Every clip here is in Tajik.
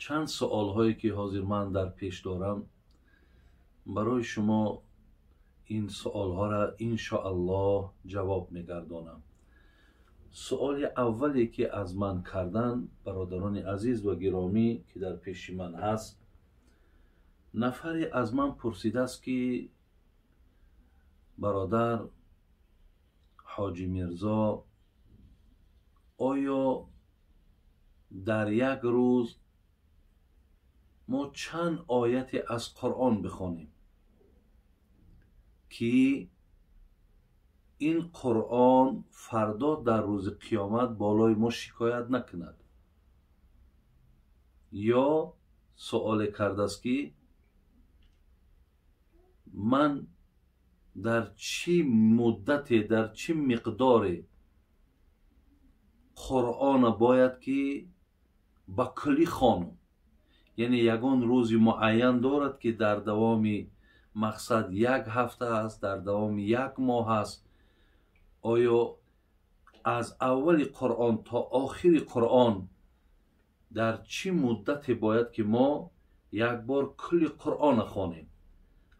Чанд суолҳое ки ҳозир ман дар пеш дорам, барои шумо ин суолҳоро иншоаллоҳ ҷавоб мегардонам. Суоли аввале ки аз ман кардан, бародарони азиз ва гиромӣ, ки дар пеши ман ҳаст, нафаре аз ман пурсидааст ки бародар Ҳоҷӣ Мирзо, оё дар як рӯз мо чанд ояте аз Қуръон бихонем ки ин Қуръон фардо дар рӯзи қиёмат болои мо шикоят накунад? Ё суоле кардааст ки ман дар чӣ муддате, дар чӣ миқдоре Қуръона бояд ки ба куллӣ хонам? Яъне ягон рӯзи муайян дорад ки дар давоми мақсад як ҳафта аст, дар давоми як моҳ аст? Оё аз аввали Қуръон то охири Қуръон дар чӣ муддате бояд ки мо як бор кулли Қуръона хонем?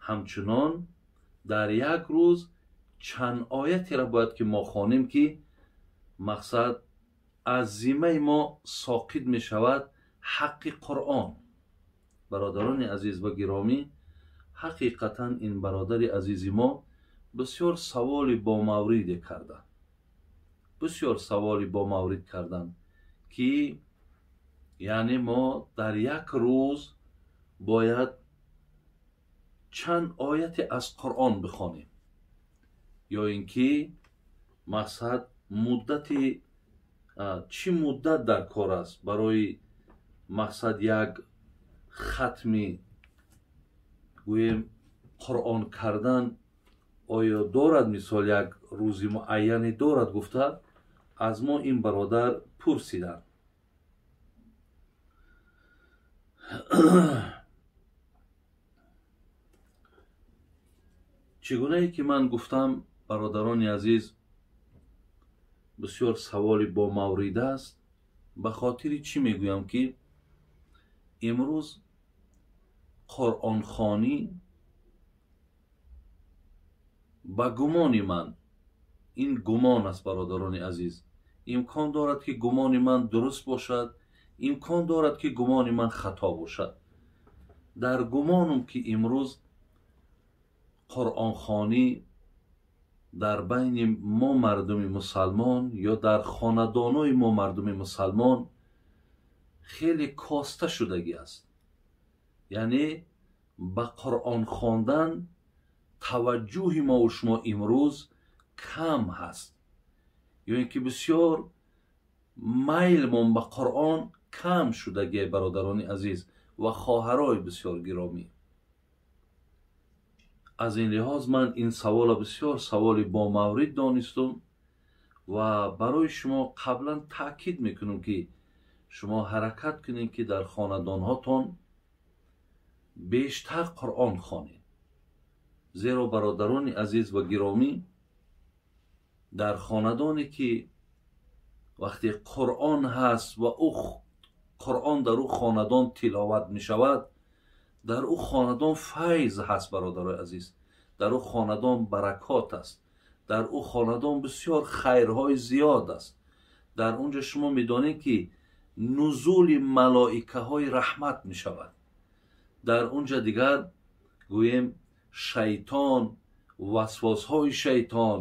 Ҳамчунон дар як рӯз чанд оятеро бояд ки мо хонем ки мақсад аз зиммаи мо соқит мешавад ҳаққи Қуръон? Бародарони азиз ва гиромӣ, ҳақиқатан ин бародари азизи мо бисёр саволи бомавриде карданд, бисёр саволи бомаврид карданд ки яъне мо дар як рӯз бояд чанд ояте аз Қуръон бихонем, ё ин ки мақсад муддати чӣ муддат дар кор аст барои мақсад як хатми гӯем Қуръон кардан? Оё дорад мисол як рӯзи муайяне дорад гуфта аз мо ин бародар пурсиданд. Чӣ гунае ки ман гуфтам, бародарони азиз, бисёр саволи бомаврид аст. Ба хотири чӣ мегӯям ки имрӯз қуръонхонӣ ба гумони ман, ин гумон аст, бародарони азиз, имкон дорад ки гумони ман дуруст бошад, имкон дорад ки гумони ман хато бошад. Дар гумонам ки имрӯз қуръонхонӣ дар байни мо мардуми мусалмон ё дар хонадонои мо мардуми мусалмон хеле коста шудагӣ аст. Яъне ба қуръон хондан таваҷҷӯҳи мову шумо имрӯз кам ҳаст, ё ин ки бисёр майлмон ба қуръон кам шудагӣ, бародарони азиз ва хоҳарои бисёр гиромӣ. Аз ин лиҳоз ман ин савола бисёр саволи бомаврид донистум ва барои шумо қаблан таъкид мекунам ки шумо ҳаракат кунед ки дар хонадонҳотон бештар қуръон хонед. Зеро бародарони азиз ва гиромӣ, дар хонадоне ки вақте қуръон ҳаст ва ӯ қуръон дар ӯ хонадон тиловат мешавад, дар ӯ хонадон файз ҳаст, бародарои азиз, дар ӯ хонадон баракот аст, дар ӯ хонадон бисёр хайрҳои зиёд аст. Дар он ҷо шумо медонед ки нузули малоикаҳои раҳмат мешавад. Дар он ҷо дигар гӯем шайтон, васвосҳои шайтон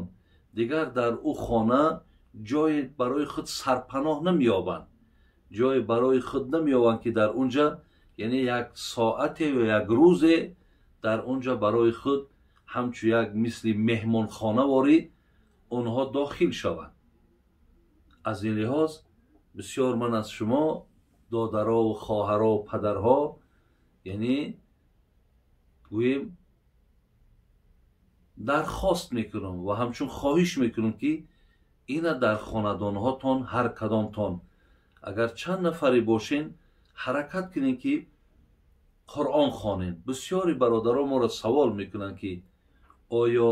дигар дар ӯ хона ҷое барои худ сарпаноҳ намеёбанд, ҷое барои худ намеёбанд ки дар он ҷо яъне як соате ё як рӯзе дар он ҷо барои худ ҳамчун як мисли меҳмонхонаворӣ онҳо дохил шаванд. Аз ин лиҳоз бисёр ман аз шумо додарову хоҳарову падарҳо, яъне гӯем дархост мекунам ва ҳамчун хоҳиш мекунам ки ина дар хонадонҳотон ҳар кадомтон агар чанд нафаре бошен, ҳаракат кунед ки қуръон хонед. Бисёри бародарон моро савол мекунанд ки оё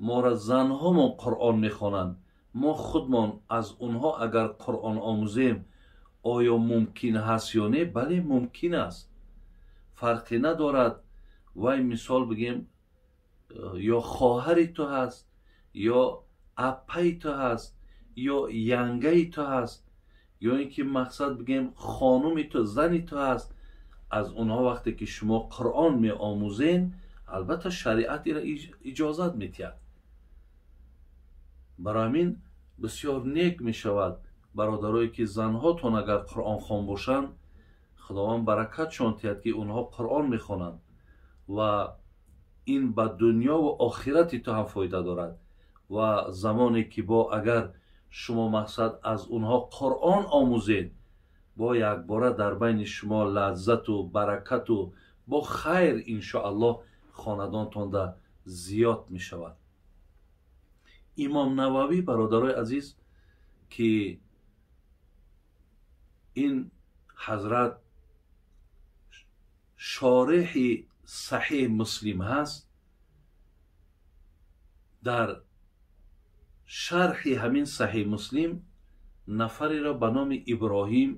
моро занҳомон қуръон мехонанд? Мо худмон аз онҳо агар қуръон омӯзем, Оё мумкин ҳаст ё не? Бале, мумкин аст, фарқе надорад. Вай мисол бигем, ё хоҳари ту ҳаст, ё аппаи ту ҳаст, ё янгаи ту ҳаст, ё ин ки мақсад бигем хонуми ту, зани ту ҳаст. Аз онҳо вақте ки шумо Қуръон меомӯзен, албатта шариат ира иҷозат метиҳад. Барои ҳамин бисёр нек мешавад, бародарое ки занҳотон агар қуръонхон бошанд, Худованд баракатшон диҳад ки онҳо Қуръон мехонанд ва ин ба дунё ва охирати ту ҳам фоида дорад. Ва замоне ки бо агар шумо мақсад аз онҳо Қуръон омӯзед, бо якбора дар байни шумо лаззату баракату бо хайр иншоаллоҳ хонадонтонда зиёд мешавад. Имом Нававӣ, бародарои азиз, ки ин ҳазрат шореҳи Саҳеҳ Муслим ҳаст, дар шарҳи ҳамин Саҳеҳ Муслим нафареро ба номи Иброҳим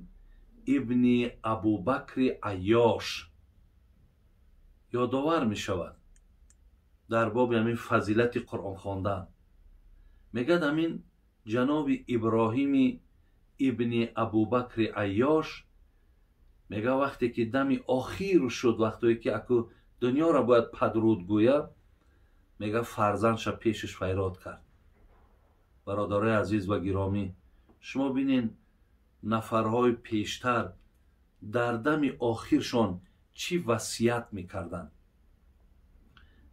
ибни Абубакри Айёш ёдовар мешавад дар боби ҳамин фазилати Қуръон хондан. Мегӯяд ҳамин ҷаноби Иброҳими ибни Абубакри Айёш мегӯяд вақте ки дами охир шуд, вақтое ки аку дунёро бояд падруд гӯя, мегӯяд фарзандша пешаш файрод кард. Бародарои азиз ва гиромӣ, шумо бинед нафарҳои пештар дар дами охиршон чӣ васият мекарданд.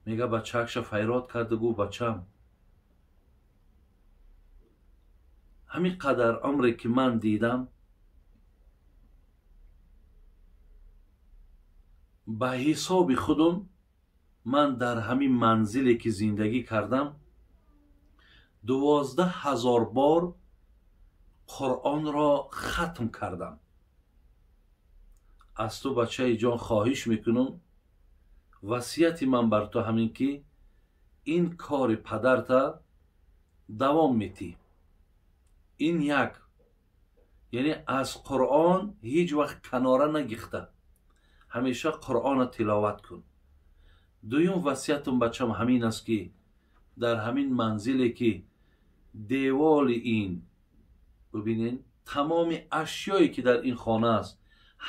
Мегӯяд бачаакша файрод карду гуфт: бачам, ҳамин қадар умре ки ман дидам, ба ҳисоби худум ман дар ҳамин манзиле ки зиндагӣ кардам 12,000 бор Қуръонро хатм кардам. Аз ту бачаи ҷон хоҳиш мекунам, васияти ман бар ту ҳамин ки ин кори падарта давом метӣ. Ин як, яъне аз Қуръон ҳеҷ вақт канора нагихта, ҳамеша Қуръонро тиловат кун. Дуюм васиятум бачам ҳамин аст ки дар ҳамин манзиле ки деволи ин, бибинед, тамоми ашёе ки дар ин хона аст,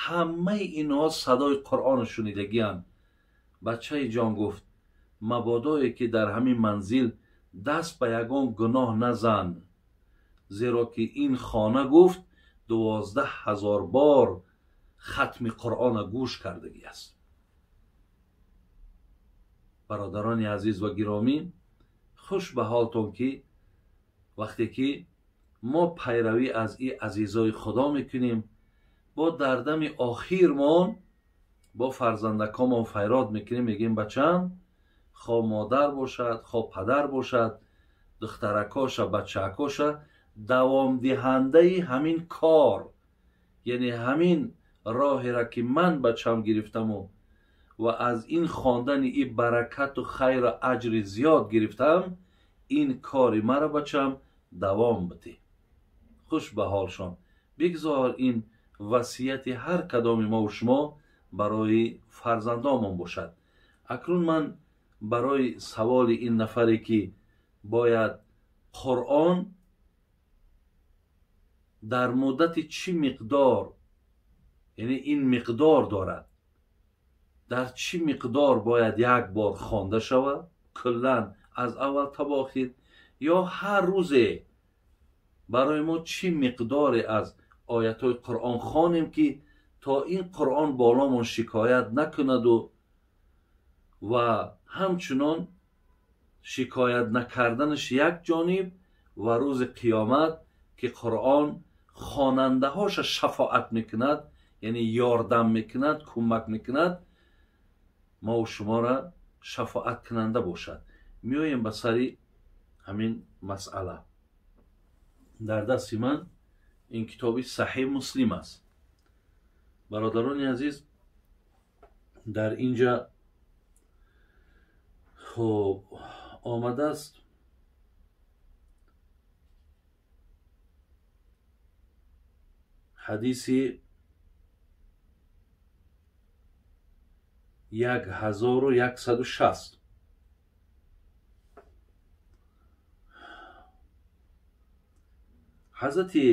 ҳамаи инҳо садои Қуръонро шунидагианд. Бачаи ҷон гуфт: мабодое ки дар ҳамин манзил даст ба ягон гуноҳ назан, зеро ки ин хона гуфт 12,000 бор хатми Қуръонро гӯш кардагӣ аст. Бародарони азиз ва гиромӣ, хуш ба ҳолтон ки вақте ки мо пайравӣ аз ин азизои Худо мекунем, бо дар дами охирмон бо фарзандакомон файрод мекунем, мегӯем: бачам, хо модар бошад, хо падар бошад, духтаракоша, бачаакоша давомдиҳандаи ҳамин кор, яъне ҳамин роҳеро ки ман бачам гирифтаму ва аз ин хондани ин баракату хайру аҷри зиёд гирифтам, ин кори маро бачам давом бидеҳ. Хуш ба ҳолшон. Бигзор ин васияти ҳар кадоми мову шумо барои фарзандонмон бошад. Акнун ман барои саволи ин нафаре ки бояд Қуръон дар муддати чӣ миқдор, яъне ин миқдор дорад, дар чӣ миқдор бояд як бор хонда шавад, куллан аз аввал то ба охир, ё ҳар рӯзе барои мо чӣ миқдоре аз оятҳои Қуръон хонем ки то ин Қуръон боломон шикоят накунаду ва ҳамчунон шикоят накарданаш як ҷониб ва рӯзи қиёмат ки Қуръон хонандаҳоша шафоат мекунад, яъне ёрдам мекунад, кӯмак мекунад, мову шуморо шафоаткунанда бошад. Меоем ба сари ҳамин масъала. Дар дасти ман ин китоби Саҳеҳ Муслим аст. Бародарони азиз, дар инҷа хуб омадааст Ҳадиси 1160. Ҳазрати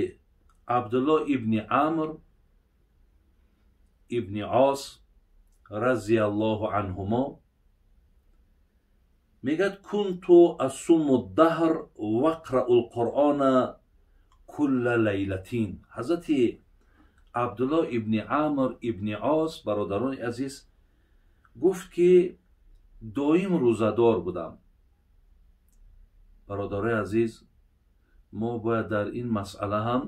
Абдулло ибни Амр ибни Ос разияллоҳу анҳумо мегӯяд: кунту асуму даҳр вақрау лқуръона кулла лайлатин. Ҳазрати Абдулло ибни Амр ибни Ос, бародарони азиз, гуфт ки доим рӯзадор будам. Бародарои азиз, мо бояд дар ин масъала ҳам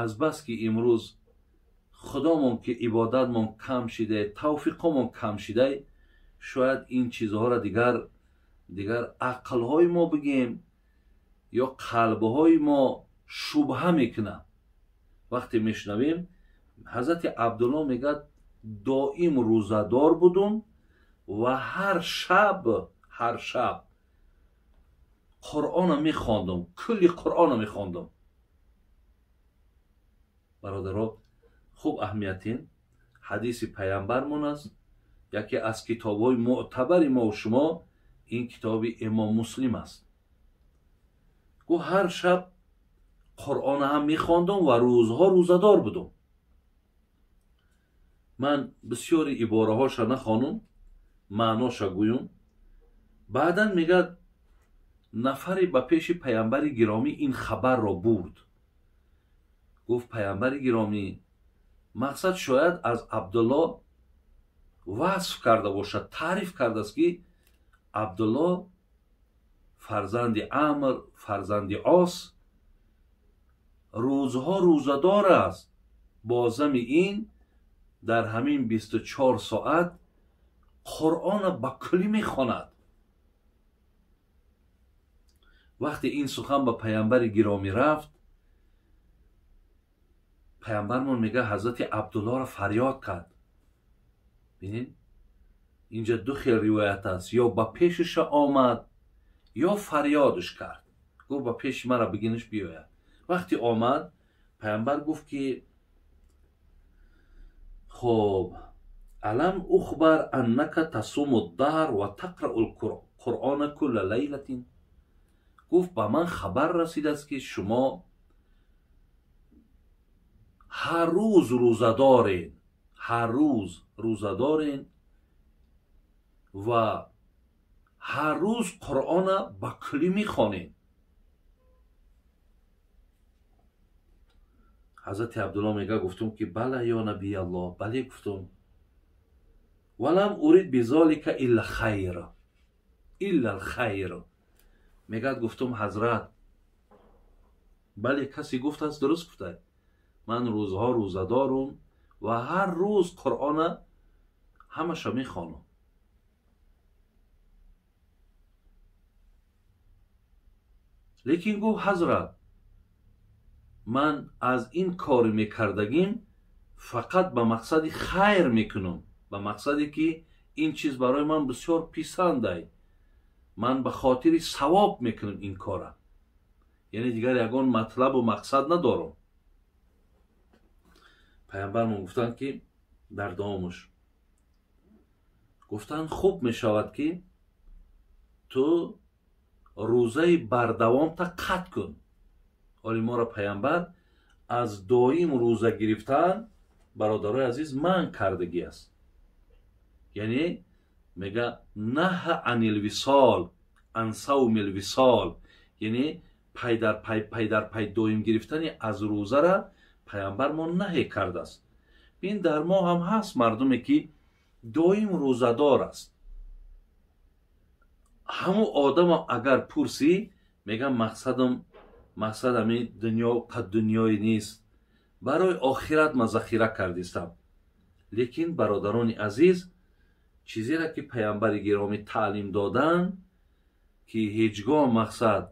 азбаски имрӯз худомон ки ибодатмон кам шида, тавфиқомон кам шида, шояд ин чизҳоро дигар ақлҳои мо бигем ё қалбҳои мо шубҳа мекунад. Вақте мешунавем, ҳазрати Абдулло мегӯяд: доим рӯзадор будум ва ҳар шаб Қуръонро мехондум, кулли Қуръонро мехондум. Бародаро, хуб аҳамиятин ҳадиси паямбармон аст, яке аз китобҳои мӯътабари мо шумо ин китоби Имом Муслим аст. Гуфт ҳар шаб Қуръонро ҳам мехондум ва рӯзҳо рӯзадор будум. Ман бисёри ибораҳоша нахонум, маъноша гӯюм. Баъдан мегӯяд нафаре ба пеши паямбари гиромӣ ин хабарро бурд. Гуфт паямбари гиромӣ, мақсад шояд аз Абдулло васф карда бошад, таъриф кардааст ки Абдулло фарзанди Амр, фарзанди Ос рӯзҳо рӯзадор аст. Бо зами ин дар ҳамин 24 соат Қуръонро ба куллӣ мехонад. Вақте ин сухан ба паямбари гиромӣ рафт, паямбармон мегӯяд ҳазрати Абдуллоро фарёд кард. Бинед, инҷа ду хел ривоят аст: ё ба пешаша омад, ё фарёдш кард. Гуфт ба пеши мара бигинаш биёяд. Вақте омад, паямбар гуфт ки хоб, алам ухбар аннака тасуму даҳр ва тақрау лқуръона кулла лайлатин. Гуфт ба ман хабар расидааст ки шумо ҳар рӯз рӯзадоред, ҳар рӯз рӯзадоред ва ҳар рӯз Қуръона ба куллӣ мехонед. Ҳазрати Абдулло мегӯяд гуфтум ки бала ё набияллоҳ, бале гуфтум. Валам урид бизолика илла хайра, илла алхайр. Мегӯяд гуфтум ҳазрат, бале касе гуфтааст, дуруст гуфта, ман рӯзҳо рӯзадорум ва ҳар рӯз Қуръона ҳамаша мехонам. Лекин гуфт ҳазрат, ман аз ин кори мекардагим фақат ба мақсади хайр мекунам, ба мақсаде ки ин чиз барои ман бисёр писандай, ман ба хотири савоб мекунам ин кора, яъне дигар ягон матлабу мақсад надорам. Паямбармон гуфтанд ки дар давомаш гуфтанд хуб мешавад ки ту рӯзаи бардавомта қатъ кун. Ҳоли моро паямбар аз доим рӯза гирифтан, бародарои азиз, манъ кардагӣ аст. Яъне мега наҳа анил висол, ан савмил висол, яъне пай дар пай, пай дар пай доим гирифтани аз рӯзара паямбармон наҳе кардааст. Бин, дар мо ҳам ҳаст мардуме ки доим рӯзадор аст. Ҳамун одама агар пурсӣ, мегӯям мақсадам ин дунё қад дунёе нест, барои охират ман захира кардистам. Лекин бародарони азиз, чизеро ки паямбари гиромӣ таълим доданд, ки ҳеҷ гоҳ мақсад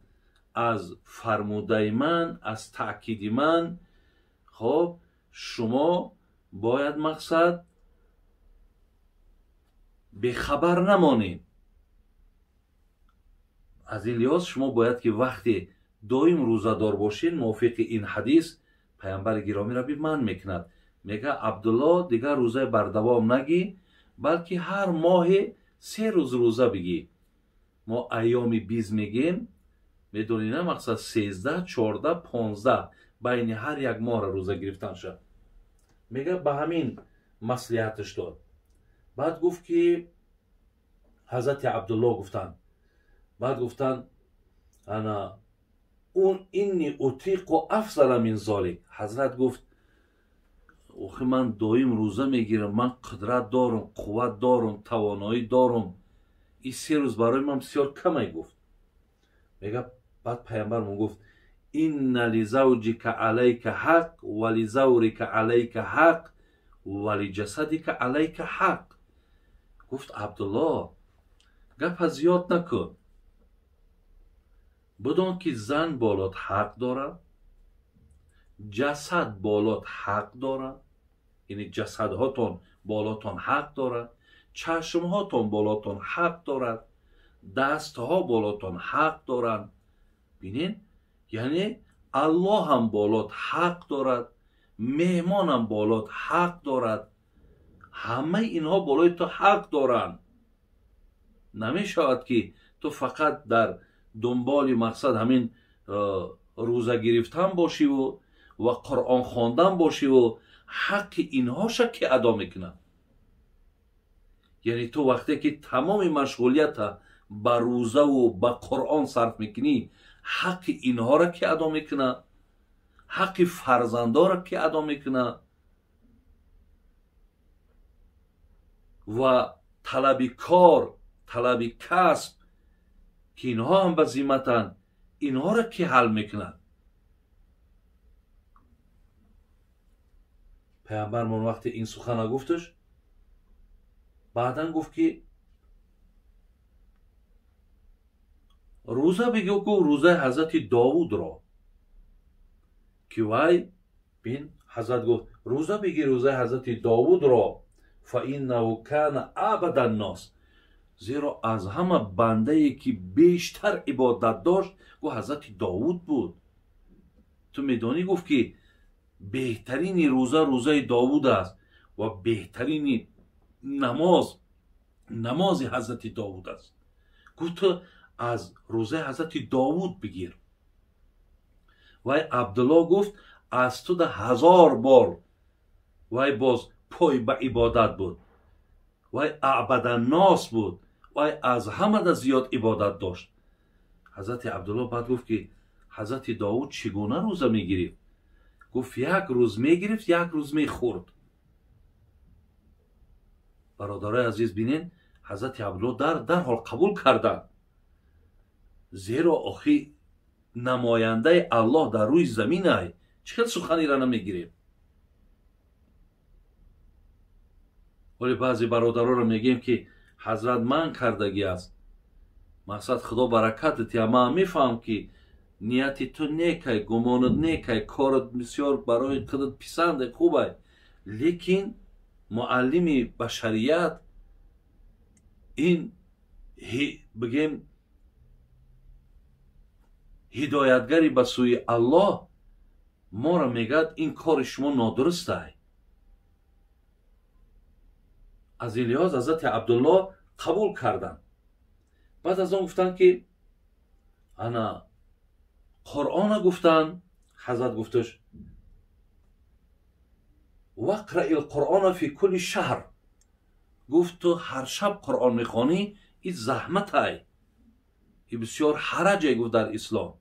аз фармудаи ман, аз таъкиди ман, хоб, шумо бояд мақсад бехабар намонед. Аз ин лиҳоз шумо бояд ки вақте доим рӯзадор бошед, мувофиқи ин ҳадис Паямбари гиромиро биман мекунад. Мега Абдулло, дигар рӯзаи бардавом нагӣ, балки ҳар моҳе 3 рӯз рӯза бигӣ. Мо айёми биз мегем, медонӣ на, мақсад 13, 14, 15 байни ҳар як моҳра рӯза гирифтан шад. Мега ба ҳамин маслиҳаташ дод. Баъд гуфт ки ҳазрати Абдулло гуфтанд, баъд гуфтанд ана он инни утиқу афзала мин золик. Ҳазрат гуфт охи ман доим рӯза мегирам, ман қудрат дорам, қувват дорам, тавоноӣ дорам, ин 3 рӯз барои ман бисёр камай гуфт. Мега баъд паямбармон гуфт инна лизавҷика алайка ҳақ ва лизаврика алайка ҳақ ва лиҷасадика алайка ҳақ. Гуфт Абдулло, гапа зиёд накун, бидон ки зан болот ҳақ дорад, ҷасад болот ҳақ дорад, яъне ҷасадҳотон болотон ҳақ дорад, чашмҳотон болотон ҳақ дорад, дастҳо болотон ҳақ доранд. Бинед, яъне Аллоҳ ҳам болот ҳақ дорад, меҳмонам болот ҳақ дорад, ҳамаи инҳо болои ту ҳақ доранд. Намешавад ки ту фақат дар дунболи мақсад ҳамин рӯза гирифтан бошиву ва Қуръон хондан бошиву ҳаққи инҳоша ки адо мекунад. Яъне ту вақте ки тамоми машғулията ба рӯзаву ба Қуръон сарф мекунӣ, ҳаққи инҳоро ки адо мекунад, ҳаққи фарзандоро ки адо мекунад ва талаби кор, талаби касб ки инҳо ҳам ба зимматанд, инҳоро ки ҳал мекунад. Паямбармон вақте ин сухана гуфташ, баъдан гуфт ки рӯза бигӯ, гуфт рӯзаи ҳазрати Довудро ки вай бин, ҳазрат гуфт рӯза бигир рӯзаи ҳазрати Довудро, фаиннаҳу кана абада ннос, зеро аз ҳама бандае ки бештар ибодат дошт, гуфт ҳазрати Довуд буд. Ту медонӣ, гуфт ки беҳтарини рӯза рӯзаи Довуд аст ва беҳтарини намоз намози ҳазрати Довуд аст. Гуфт ту аз рӯзаи ҳазрати Довуд бигир. Вай Абдулло гуфт аз ту да 1000 бор вай боз пой ба ибодат буд, вай абаданнос буд, вай аз ҳамада зиёд ибодат дошт. Ҳазрати Абдулло баъд гуфт ки ҳазрати Довуд чӣ гуна рӯза мегирифт? Гуфт як рӯз мегирифт, як рӯз мехӯрд. Бародарои азиз, бинед, ҳазрати Абдулло дарҳол қабул карданд, зеро охи намояндаи Аллоҳ дар рӯи замин ай, чӣ хел суханеро намегирем? Вале баъзе бародароро мегӯем ки ҳазрат ман кардагӣ аст, мақсад Худо баракат дития, ман мефаҳмам ки нияти ту некай, гумонат некай, корат бисёр барои худат писанде, хубай, лекин муаллими башарият ин бигем ҳидоятгари ба сӯи Аллоҳ моро мегӯяд ин кори шумо нодурустай. Аз ин лиҳоз ҳазрати Абдулло қабул карданд. Баъд аз он гуфтанд ки ана Қуръона гуфтанд, ҳазрат гуфташ вақраи лқуръона фи кулли шаҳр, гуфт ту ҳар шаб Қуръон мехонӣ, ин заҳматай, ин бисёр ҳараҷе гуфт дар ислом.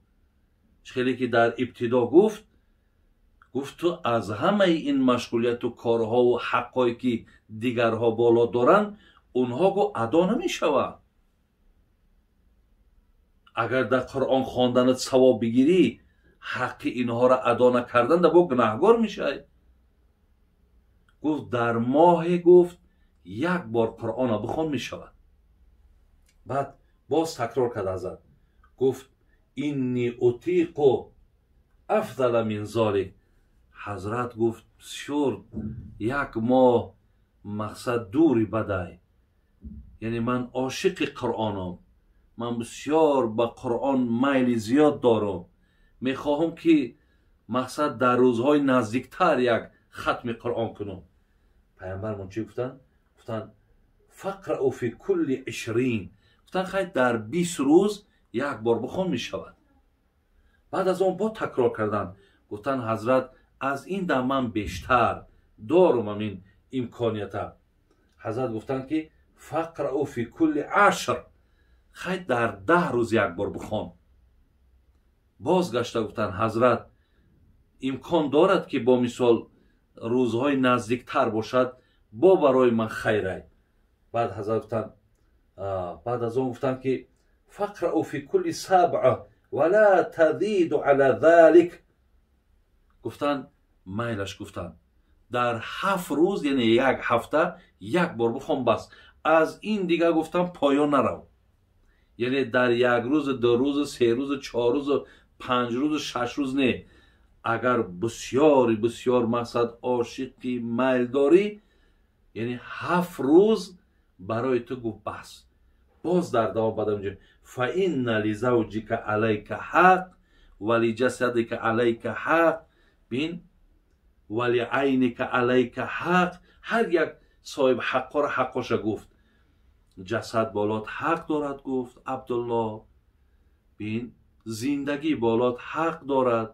Хеле ки дар ибтидо гуфт, гуфт ту аз ҳамаи ин машғулияту корҳову ҳаққое ки дигарҳо боло доранд, онҳо гу адо намешаванд. Агар дар Қуръон хонданат савоб бигирӣ, ҳаққи инҳоро адо накардан да бо гунаҳгор мешавӣ. Гуфт дар моҳе гуфт як бор Қуръонро бихон мешавад. Баъд боз такрор кард ҳазрат, гуфт инни утиқу афзала мин золик. Ҳазрат гуфт бисёр як моҳ мақсад дури бадай, яъне ман ошиқи Қуръонам, ман бисёр ба Қуръон майли зиёд дорам, мехоҳам ки Мақсад дар рӯзҳои наздиктар як хатми Қуръон кунам. Пайғамбармон чӣ гуфтанд? Гуфтанд фақрау фи кулли ишрин. Гуфтанд хай дар 20 рӯз як бор бихон мешавад. Баъд аз он бо такрор карданд. Гуфтанд ҳазрат аз ин дам ман бештар дорум ҳамин имконията. Ҳазрат гуфтанд ки фақрау фи кулли ашр. Хай дар 10 рӯз як бор бихон. Бозгашта гуфтанд ҳазрат имкон дорад ки бо мисол рӯзҳои наздиктар бошад, бо барои ман хайрай. Баъд ҳазрат гуфтанд, баъд аз он гуфтанд ки фақрау фи кулли сабъа ва ла тазиду ала залик. Гуфтанд майлаш, гуфтанд дар 7 рӯз, яъне як ҳафта як бор бихон бас. Аз ин дига гуфтанд поён нарав. Яъне дар як рӯз, 2 рӯз, 3 рӯз, 4 рӯз, 5 рӯз, 6 рӯз не. Агар бисёри бисёр мақсад ошиқи майл дорӣ, яъне 7 рӯз барои ту гуфт бас. Боз дар давом баъд инҷо фа инна лизавҷика алайка ҳақ ва лиҷасадика алайка ҳақ бин ва лиайника алайка ҳақ. Ҳар як соҳиб ҳаққоро ҳаққоша гуфт. Ҷасад болот ҳақ дорад, гуфт Абдулло. Бин зиндагӣ болот ҳақ дорад,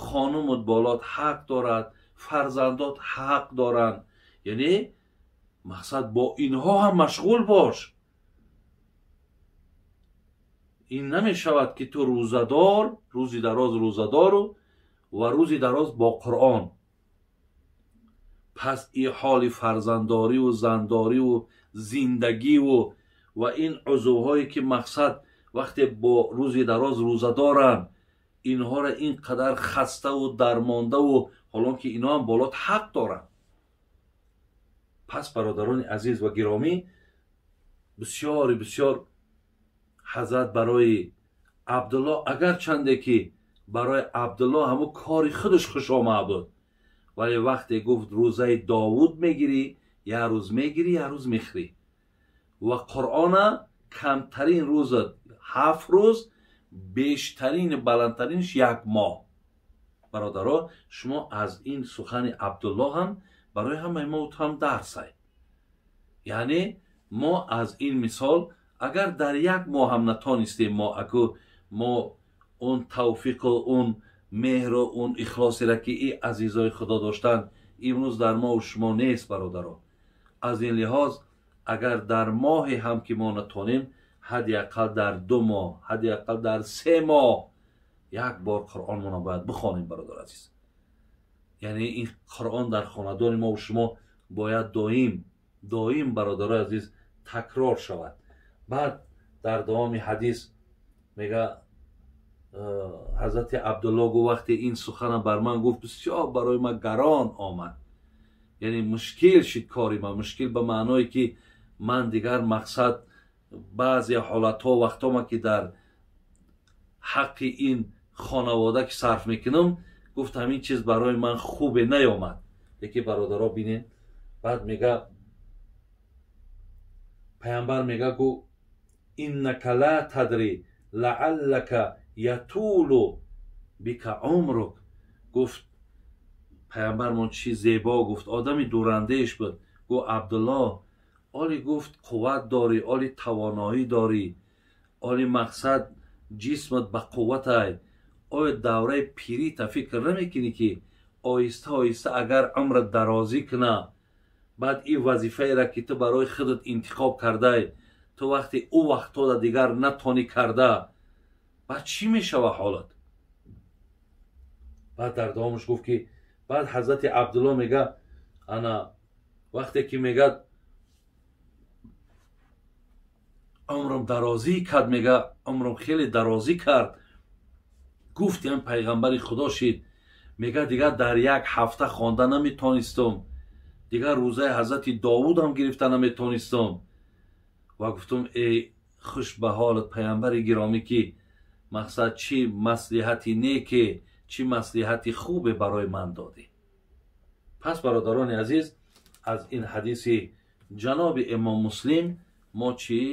хонумут болот ҳақ дорад, фарзандот ҳақ доранд. Яъне мақсад бо инҳо ҳам машғул бош. Ин намешавад ки ту рӯзадор, рӯзи дароз рӯзадору ва рӯзи дароз бо Қуръон. Пас ин ҳоли фарзандориву зандориву зиндагиву ва ин узвҳое ки мақсад вақте бо рӯзи дароз рӯзадоранд, инҳоро ин қадар хаставу дармондаву ҳолон ки инҳо ҳам болот ҳақ доранд. Пас бародарони азиз ва гиромӣ, бисёри бисёр ҳазрат барои Абдулло, агарчанде ки барои Абдулло ҳамун кори худаш хуш омад буд, вале вақте гуфт рӯзаи Довуд мегирӣ, як рӯз мегирӣ, як рӯз мехӯрӣ ва Қуръона камтарин рӯзат 7 рӯз, бештарин баландтаринш 1 моҳ. Бародаро, шумо аз ин сухани Абдулло ҳам барои ҳамаи мо ҳам дарсай. Яъне мо аз ин мисол агар дар 1 моҳ ҳам натонистем, мо аку мо он тавфиқу он меҳру он ихлосеро ки и азизои Худо доштанд имрӯз дар мо шумо нест, бародаро. Аз ин лиҳоз агар дар моҳе ҳам ки мо натонем, ҳадди ақал дар 2 моҳ, ҳадди ақал дар 3 моҳ як бор Қуръонмонро бояд бихонем, бародар азиз. Яъне ин Қуръон дар хонадони мо шумо бояд доим доим, бародарои азиз, такрор шавад. Баъд дар давоми ҳадис мега ҳазрати Абдулло гуфт вақте ин сухана бар ман гуфт, бисёр барои ман гарон омад. Яъне мушкил шид кори ман, мушкил ба маъное ки ман дигар мақсад баъзе ҳолатҳо вақтҳома ки дар ҳаққи ин хонавода ки сарф мекунам, гуфт ҳамин чиз барои ман хубе наёмад. Лекин бародаро бинед, баъд мега пайғамбар мега гу иннака ла тадри лааллака ятулу бика умрук. Гуфт пайғамбармон чӣ зебо гуфт, одами дурандеш буд. Гуфт Абдулло, оли гуфт қувват дорӣ, оли тавоноӣ дорӣ, оли мақсад ҷисмат ба қувватай, оё давраи пирита фикр намекунӣ ки оҳиста оҳиста агар умрат дарозӣ куна, баъд ин вазифаеро ки ту барои худат интихоб кардай, ту вақте ӯ вақтҳода дигар натонӣ карда, баъд чӣ мешава ҳолат? Баъд дар давомаш гуфт ки баъд ҳазрати Абдулло мега ана вақте ки мегад умрам дарозӣ кард, мега умрам хеле дарозӣ кард, гуфт ин пайғамбари Худо шид, мега дигар дар як ҳафта хонда наметонистам, дигар рӯзаи ҳазрати Довудам гирифта наметонистам. Ва гуфтам эй хуш ба ҳолат пайғамбари гиромӣ ки мақсад чӣ маслиҳати неке, чӣ маслиҳати хубе барои ман додӣ. Пас бародарони азиз, аз ин ҳадиси ҷаноби имом Муслим мо чӣ?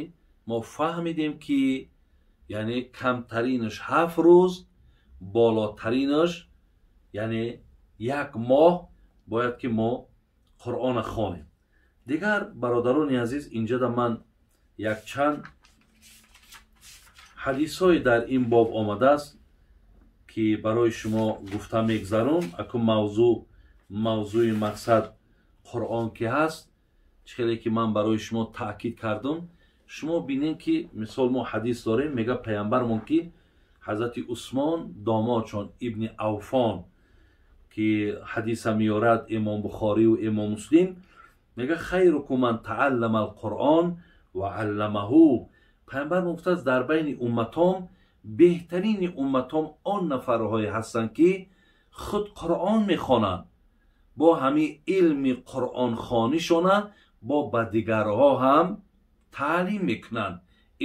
Мо фаҳмидем ки яъне камтаринаш 7 рӯз, болотаринаш Яъне як моҳ бояд ки мо Қуръона хонем. Дигар бародарони азиз, инҷода ман якчанд ҳадисҳое дар ин боб омадааст ки барои шумо гуфта мегзарон. Аку мавзӯи мақсад Қуръон ки ҳаст, чӣ хеле ки ман барои шумо таъкид кардам, шумо бинед ки мисол мо ҳадис дорем, мега паямбармон ки ҳазрати Усмон домодшон ибни Авфон ки ҳадиса меорад имом Бухорию имом Муслим, мега хайрукум ман тааллама алқуръон ва алламаҳу. Паямбар гуфтааст дар байни умматом беҳтарини умматом он нафарҳое ҳастанд ки худ Қуръон мехонанд, бо ҳамин илми қуръонхонишона бо ба дигарҳо ҳам таълим мекунанд.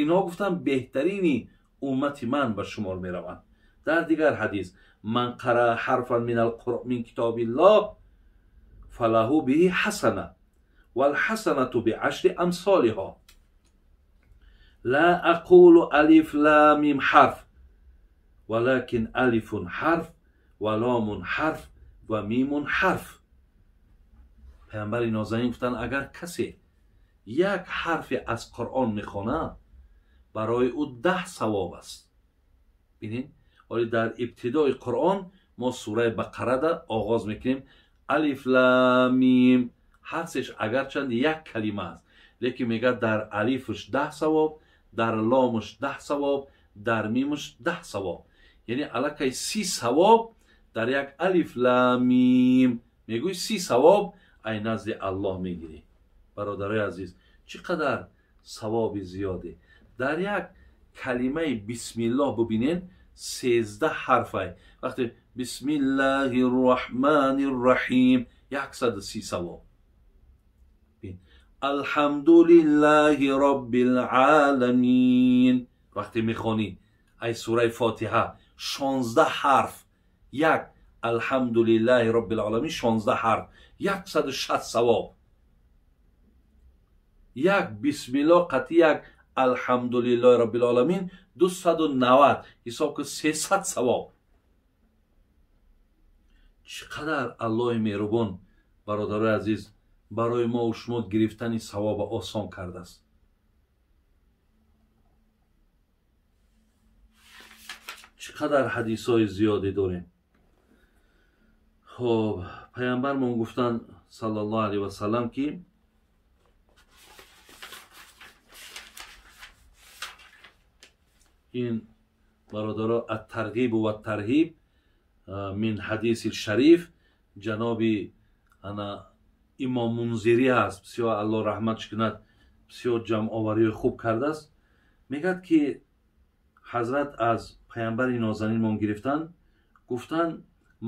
Инҳо гуфтанд беҳтарини уммати ман ба шумор мераванд. Дар дигар ҳадис ман қараа ҳарфан мин китобиллоҳ фалаҳу биҳи ҳасана валҳасанату биашри амсолиҳо ла ақулу алиф ла мим ҳарф валакин алифун ҳарф ва ломун ҳарф ва мимун ҳарф. Паямбари нозанин гуфтанд агар касе як ҳарфе аз Қуръон мехонад барои ӯ 10 савоб аст. Бинед, ҳоле дар ибтидои Қуръон мо сураи Бақарада оғоз мекунем алиф ла мим, ҳарсеш агарчанд як калима аст, лекин мегӯяд дар алифаш 10 савоб, дар ломаш 10 савоб, дар мимаш 10 савоб. Яъне аллакай 30 савоб дар як алиф ла мим мегӯй 30 савоб ай назди Аллоҳ мегирӣ. Бародарои азиз, чӣ қадар савоби зиёде дар як калимаи бисмиллоҳ. Бубинед, 13 ҳарфай. Вақте бисмиллаҳи рраҳмани рраҳим 130 савоб. Алҳамдулиллаҳи роббил оламин вақте мехонӣ ай сураи Фотиҳа 16 ҳарф, як алҳамдулиллаҳи роббил оламин 16 ҳарф, 160 савоб. Як бисмиллоҳ қатъи як алҳамдулиллаҳи роббил оламин 290, ҳисоб кун 300 савоб. Чӣ қадар Аллоҳи меҳрубон бародарои азиз барои мо ва шумо гирифтани савоба осон кардааст. Чӣ қадар ҳадисҳои зиёде дорем. Хоб, паямбармон гуфтанд саллаллоҳу алайҳи васаллам ки ин бародаро ат-тарғибу ват-тарҳиб мин ҳадиси шариф ҷаноби ана имом Мунзирӣ ҳаст, бисёр Аллоҳ раҳматш кунад, бисёр ҷамъовариҳои хуб кардааст. Мегӯяд ки ҳазрат аз паямбари нозанинмон гирифтанд, гуфтанд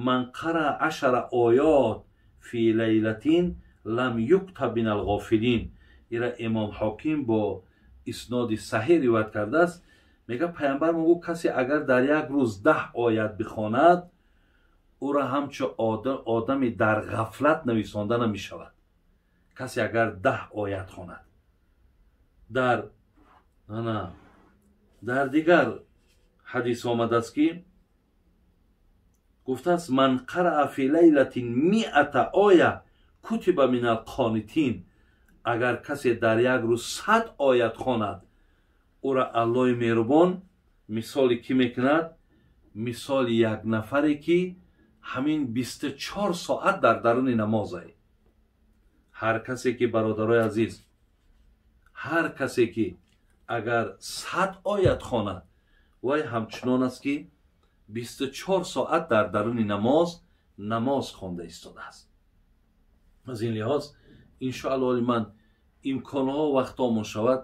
ман қара ашара оёт фи лайлатин лам юктаб мин алғофилин. Ира имом Ҳоким бо исноди саҳеҳ ривоят кардааст. Мегӯяд паямбар мегӯ касе агар дар як рӯз 10 оят бихонад, ӯро ҳамчун одами дар ғафлат нависонда намешавад. Касе агар 10 оят хонад. Дар дигар ҳадис омадааст ки гуфтааст ман қараа фи лайлатин миата оя кутиба мин алқонитин. Агар касе дар як рӯз 100 оят хонад, ӯро Аллоҳи меҳрубон мисоли кӣ мекунад? Мисоли як нафаре ки ҳамин 24 соат дар даруни намозае. Ҳар касе ки бародарои азиз, ҳар касе ки агар 100 оят хонад, вай ҳамчунон аст ки 24 соат дар даруни намоз хонда истодааст. Аз ин лиҳоз иншоаллоҳ ман имконҳо вақтомон шавад,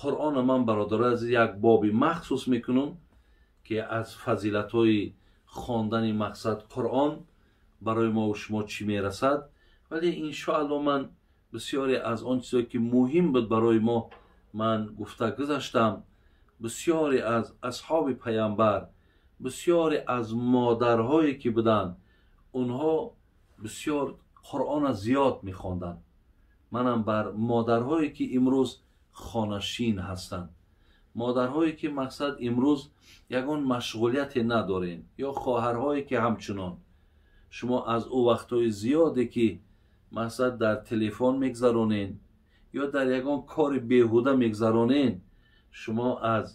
Қуръонро ман бародарои азиз як боби махсус мекунам ки аз фазилатҳои хондани мақсад Қуръон барои мо ва шумо чӣ мерасад. Вале иншоаллоҳ ман бисёре аз он чизое ки муҳим буд барои мо ман гуфта гузаштам. Бисёре аз асҳоби паямбар, бисёре аз модарҳое ки буданд, онҳо бисёр Қуръонро зиёд мехонданд. Манам бар модарҳое ки имрӯз хонашин ҳастанд, модарҳое ки мақсад имрӯз ягон машғулияте надорем, ё хоҳарҳое ки ҳамчунон Шумо аз ӯ вақтҳои зиёде ки мақсад дар телефон мегзаронен ё дар ягон кори беҳуда мегзаронен, шумо аз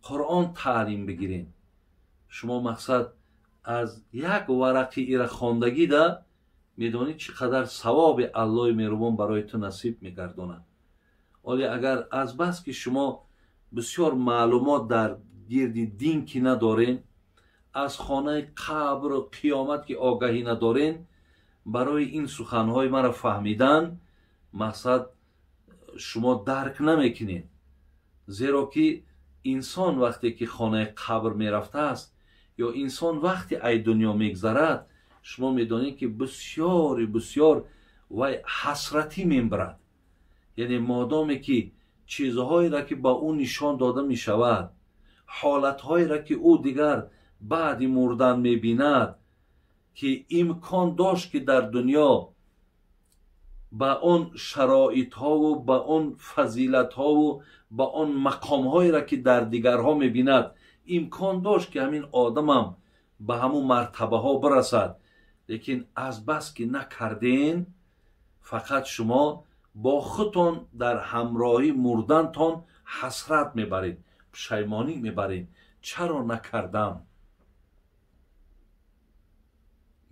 Қуръон таълим бигирен. Шумо мақсад аз як варақи ира хондагида медонӣ чӣ қадар савоби Аллоҳи меҳрубон барои ту насиб мегардонад. Оле агар азбас ки шумо бисёр маълумот дар гирди дин ки надорен, аз хонаи қабру қиёмат ки огаҳӣ надорен, барои ин суханҳои маро фаҳмидан мақсад шумо дарк намекунед. Зеро ки инсон вақте ки хонаи қабр мерафтааст ё инсон вақте ай дунё мегзарад, шумо медонед ки бисёри бисёр вай ҳасратӣ мебарад. Яъне модоме ки чизҳоеро ки ба ӯ нишон дода мешавад, ҳолатҳоеро ки ӯ дигар баъди мурдан мебинад, ки имкон дошт ки дар дунё ба он шароитҳову ба он фазилатҳову ба он мақомҳоеро ки дар дигарҳо мебинад, имкон дошт ки ҳамин одамам ба ҳамун мартабаҳо бирасад. Лекин азбас ки накарден, фақат шумо бо худтон дар ҳамроҳи мурдантон ҳасрат мебаред, пушаймонӣ мебаред, чаро накардам.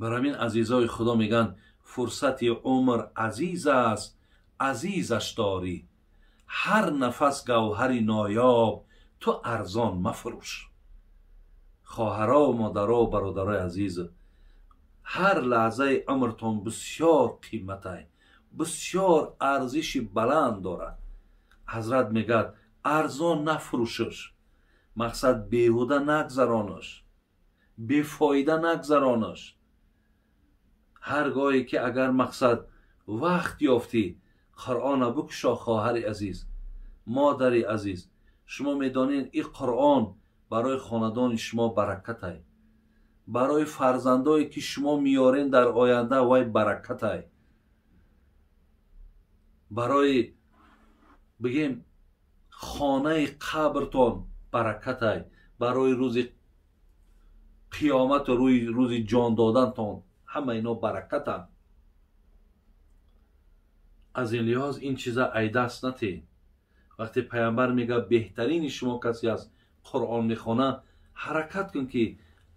Бар ҳамин азизои Худо мегӯянд: фурсати умр азиз аст, азизаш дорӣ, ҳар нафас гавҳари ноёб, ту арзон мафурӯш. Хоҳаро, модаро, бародарои азиз, ҳар лаҳзаи умртон бисёр қиматай, бисёр арзиши баланд дорад. Ҳазрат мегӯяд: арзон нафурӯшаш, мақсад беҳуда нагзаронаш, бефоида нагзаронаш. Ҳар гоҳе ки агар мақсад вақт ёфтӣ, Қуръона бикушо, хоҳари азиз, модари азиз. Шумо медонед ин Қуръон барои хонадони шумо баракатай, барои фарзандое ки шумо меёрен дар оянда вай баракатай, барои бигем хонаи қабртон баракатай, барои рӯзи қиёмату рӯзи ҷон додантон ҳама ино баракатанд. Аз ин лиҳоз ин чиза айдаст натед. Вақте пайғамбар мегӯяд беҳтарини шумо касе аст Қуръон мехона, ҳаракат кун ки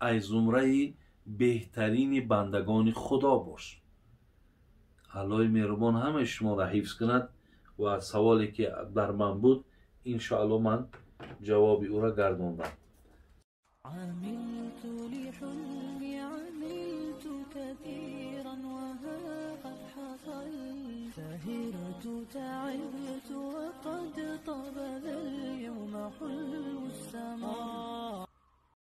ай зумраи беҳтарини бандагони Худо бош. Аллоҳи меҳрубон ҳамаи шуморо ҳифз кунад ва саволе ки бар ман буд, иншоалло ман ҷавоби ӯро гардондам. عملت لحلمي عملت كثيرا وها قد حصل، سهرت تعبت وقد طاب.